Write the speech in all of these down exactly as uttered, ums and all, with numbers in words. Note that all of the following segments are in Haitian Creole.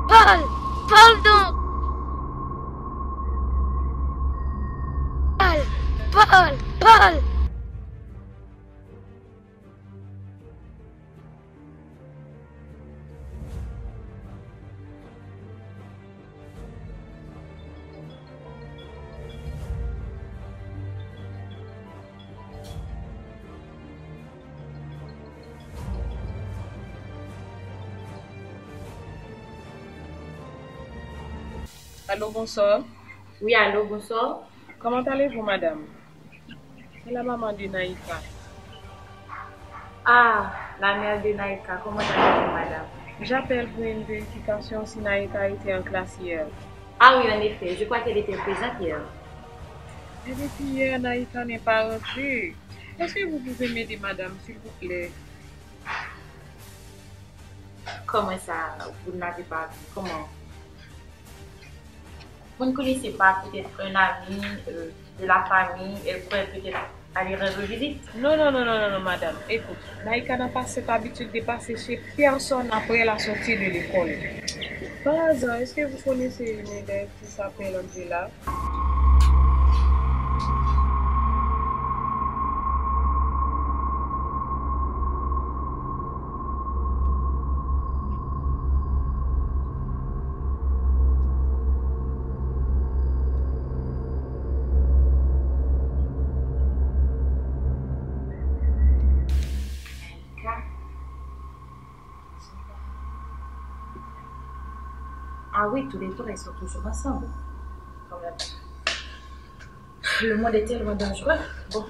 Pòl! Pòl donk! Pòl! Pòl! Pòl! Alo, bonswa. Wi, alo, bonswa. Comment allez-vous, madame? C'est la maman de Naïka. Ah, la mère de Naïka, comment allez-vous, madame? J'appelle pour une vérification si Naïka était en classe hier. Ah oui, en effet, je crois qu'elle était présente hier. Mais depuis hier, Naïka n'est pas rentrée. Est-ce que vous pouvez m'aider, madame, s'il vous plaît? Comment ça, vous ne l'avez pas vue? Comment? Vous ne connaissez pas peut-être un ami, euh, de la famille, elle pourrait peut-être aller rendre visite? Non, non, non, non, non, non, madame. Écoute, Naïka n'a pas cette habitude de passer chez personne après la sortie de l'école. Par hasard, est-ce que vous connaissez une élève qui s'appelle Angela? Ah oui, tous les trois, ils sont toujours ensemble. Quand même. Le monde est tellement dangereux. Bon.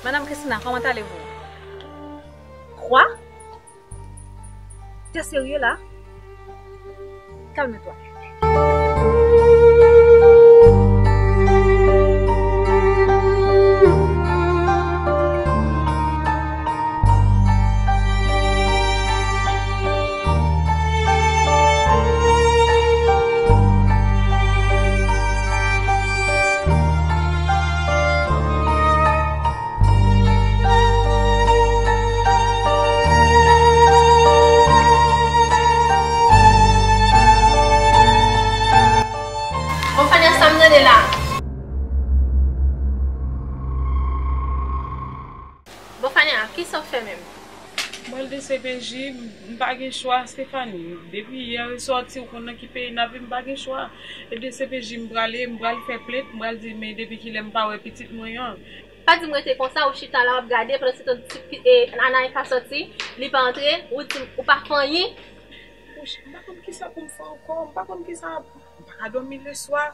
Madame Christina, comment allez-vous? Quoi? T'es sérieux là? Calme-toi. Bon, Fania, sa m tande la? Bon, Fania, kisa w fè menm? Mwen, D C P J, m, m pa gen chwa, Stéphanie. Depi yè sòti, ou konn nan ki peyi n ap viv, m pa gen chwa. E D C P J, m prale, m pral fè plent, m pral di, men depi kilè m pa wè pitit mwen an? Pa di m rete konsa, ou chita la, w ap gade, pandan se tan ti pi-, e, Anaïka sòti, li pa antre, ou di m ou pa fè anyen. Wouch, m pa konn kisa pou m fè ankò, m pa konn kisa, m pa ka dòmi leswa.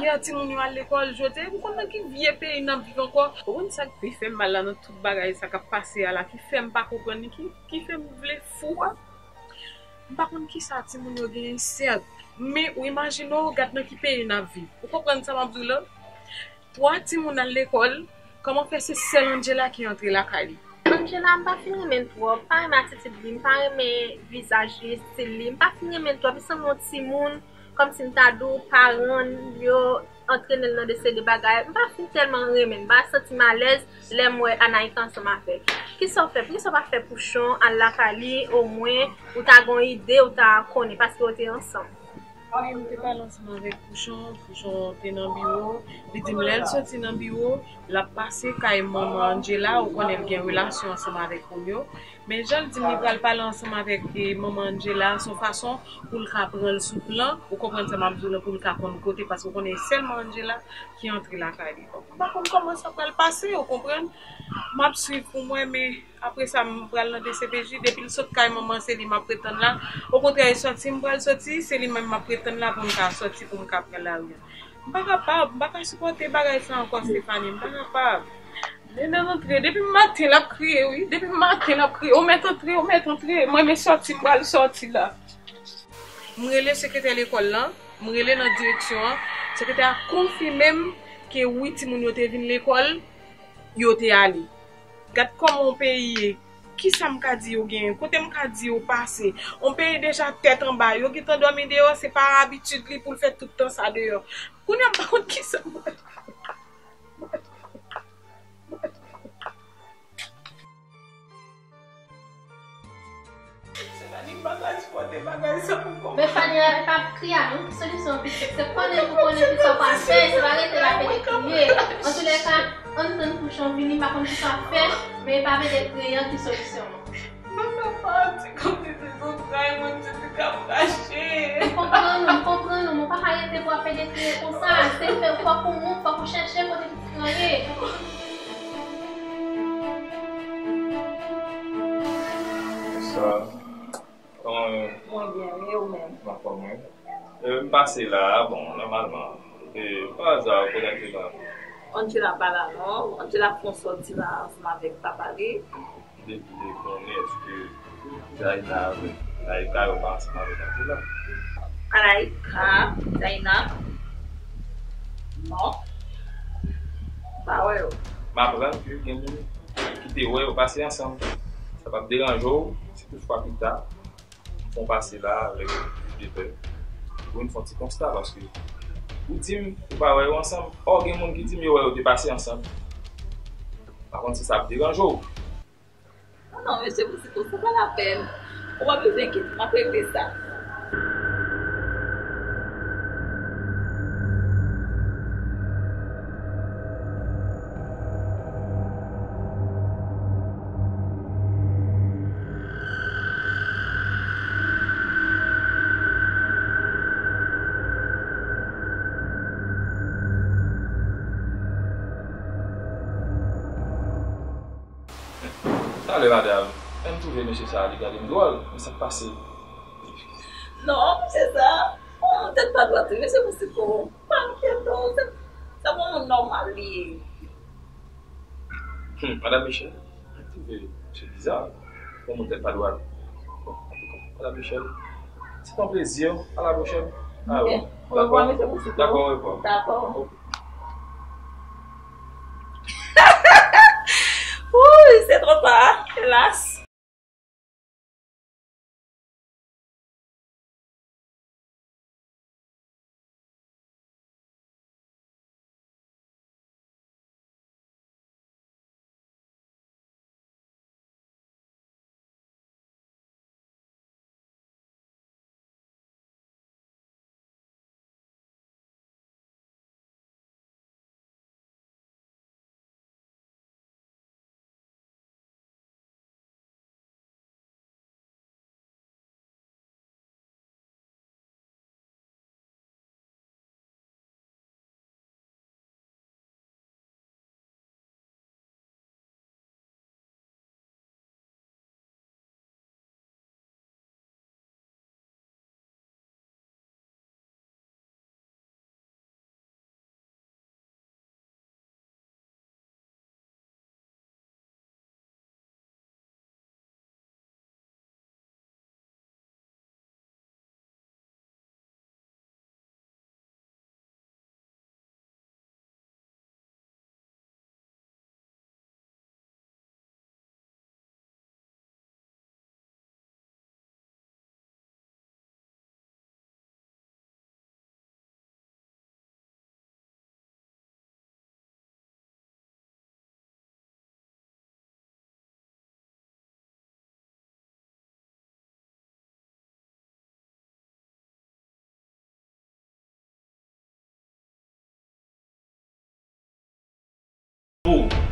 Yè timoun yo al lekòl, jodi a, m konn nan ki vye peyi n ap viv ankò. Ou konn sa k pi fè m mal la nan tout bagay sa k ap pase a la, ki fè m pa konprann li, ki, ki fè m vle fou a? M pa konn kisa timoun yo genyen, sèt. Men ou imajine w, gad nan ki peyi n ap viv. Ou konprann sa m ap di w la? Twa timoun al lekòl, kòman fè se sèl Angela ki antre lakay li? Angela, m pa fin renmen l twòp, m pa renmen atitid li, m pa renmen vizaj li, estil li, m pa fin renmen l twòp, li sanble yon timoun, kòmsi m ta di w, paran l yo antrene l nan de seri de bagay, m pa fin tèlman renmen l, m pa santi m alèz lè m wè Anaïka ansanm avè l. Kisa w fè? Poukisa w pa fè Pouchon al lakay li, omwen ou ta gen yon ide, ou ta konnen, paske yo te ansanm. Wi, m te pale ansanm avèk Pouchon, Pouchon te nan biwo. Li di m lè l soti nan biwo, l ap pase kay manman Angela, ou konnen l gen relasyon ansanm avèk moun yo. Men jan l di m li pral pale ansanm avèk, e, manman Angela, se yon fason pou l ka pran l sou plan, ou konprann sa m ap di w la, pou l ka konn kote, paske ou konnen e sèlman Angela ki antre lakay li. M pa konn kòman sa pral pase, ou konprann? M ap swiv pou m wè, men apre sa, m pral nan D C P J. Depi l sot kay manman, se li m ap ret tann la. Okontrè, e sòti m pral sòti, se li menm m ap ret tann la pou m ka sòti, pou m ka pran lari a. M pa kapab, m pa ka sipòte bagay sa ankò, Stéphanie, m pa kapab. Nene rantre. Depi maten l ap kriye, wi. Depi maten l ap kriye. Ou mèt antre, ou mèt antre. Mwen, men sòti, m pral sòti la. M rele sekretè lekòl lan, m rele nan direksyon an. Sekretè a konfime m ke wi, timoun yo te vin lekòl, yo te ale. Gad kòman yon peyi ye. Kisa m ka di yo genyen? Kote m ka di yo pase? Yon peyi deja tèt anba. Yo gentan dòmi deyò, se pa abitid li pou l fè tout tan sa deyò. Kounye a m pa konn kisa m pral Men Fania, pa kriye non, ki solisyon pitit? Se konnen pou konnen kisa w pral fè, se pa rete la pede kriye. Antoulèka, ann tann kouch lan vini, m pa konn kisa w ap fè, men e pa pede kriye an ki solisyon an. Mwen pa pati kote se zantray mwen, se te ka rache. M konprann ou, m konprann ou, men w pa ka rete pou w ap pede kriye konsa. Se fè fòk ou wont, fòk ou chèche kote pitit lan ye. Bonsoir. Kòman w ye? Mwen byen, e ou menm? M anfòm, wi. E, m pase la a, bon, nòmalman. E, pa aza, ou konekte la. Angela pa la non. Angela fè yon sòti la ansanm avèk papa li. Depi li konnen èske Zaina avèk Laïka yo pa ansanm avèk Angela. Laïka, Zaina. Non. M pa wè yo. M aprann ke gen moun ki te wè yo pase ansanm. Sa p ap deranje w, si toutfwa pita, m fè yon pase la avèk plis de pè. Pou n fè yon ti konsta, paske ou di m ou pa wè yo ansanm. Ò, gen moun ki di m yo wè yo te pase ansanm. M pa konn si sa ap deranje w. Non, non, mesye Bousikou, se pa lapèn. Ou pa bezwen enkyete, m ap regle sa. Talè, madanm, men m twouve mesye sa a, li gade m dwòl, men sa k pase? Non, mesye sa, yon tèt pa dwat, wi, mesye Bousikou. Pa enkyete w, se, se yon moun nòmal li ye. Hmm, Madanm Michel, mwen twouve se biza pou yon moun tèt pa dwat. Bon, antouka, Madanm Michel, se te yon plezi. A la pwochèn. Ah, ok. Bon. Orevwa, mesye Bousikou. Dakò, orevwa. Dakò. Ok. Wouy, se twò ta, elas.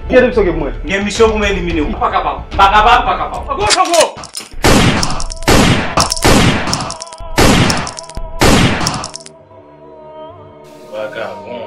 Kiyès misyon gen pou mwen? M gen misyon pou m elimine w. M pa kapab. M pa kapab, m pa kapab. Gwo sango! Vagabon,